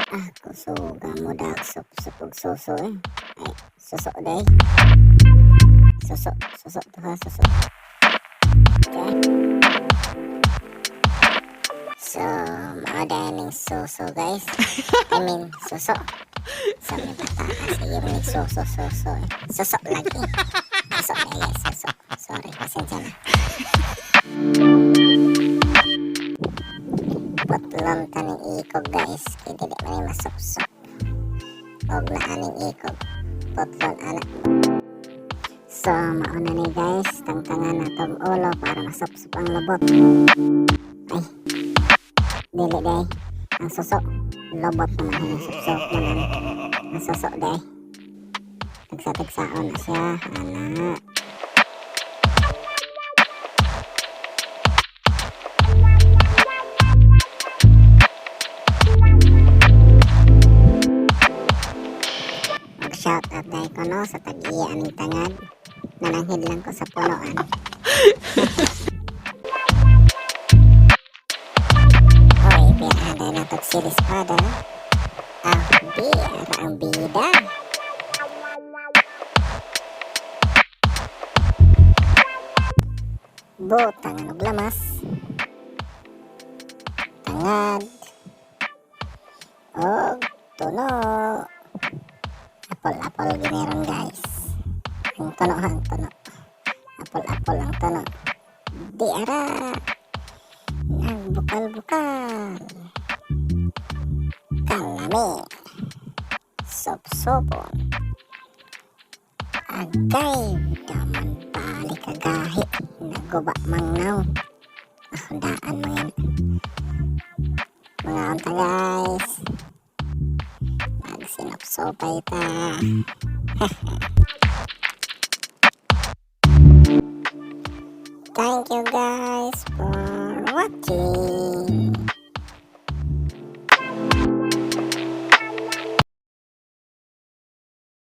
Ah, kusuga mo dak sup og suso eh. Ay, suso day. Suso, suso to ha, suso. Okay. So, mao day ning suso, guys. I mean, suso. Sa may bata kasi yung may suso, suso eh. Suso lagi. Suso day, guys, suso. Sorry, pasensya na. Putlon ta ning ikog, guys. Kay dili man ni masupsop. Og naa ning ikog. Putlon ana. So, mauna ni, guys. Tangtangan na tong ulo para masupsop ang lobot. Ay, dili day. Ang suso. Lobot naman ang supsop naman. Ang suso day. Tagsa-tagsaon na siya. Ana. Mag-shout out day ko no sa tag-iya aning tangad. Nananghid lang ko sa punoan. Oy, pirahan tayo na tog sili espada. Ah, di, ara ang bida. Butang og lamas. Tangad. Og tuno. Apol-apol gineron, guys. Ang tuno ha, ang tuno. Apol-apol ang tuno. Di ara. Nagbukal-bukal. Kalami. Sup-supon. Agay, daman pali kagahi. Naguba mangnaw. Ah, daan mga mga unta, guys. Magsinopsopay ta. Thank you guys for watching.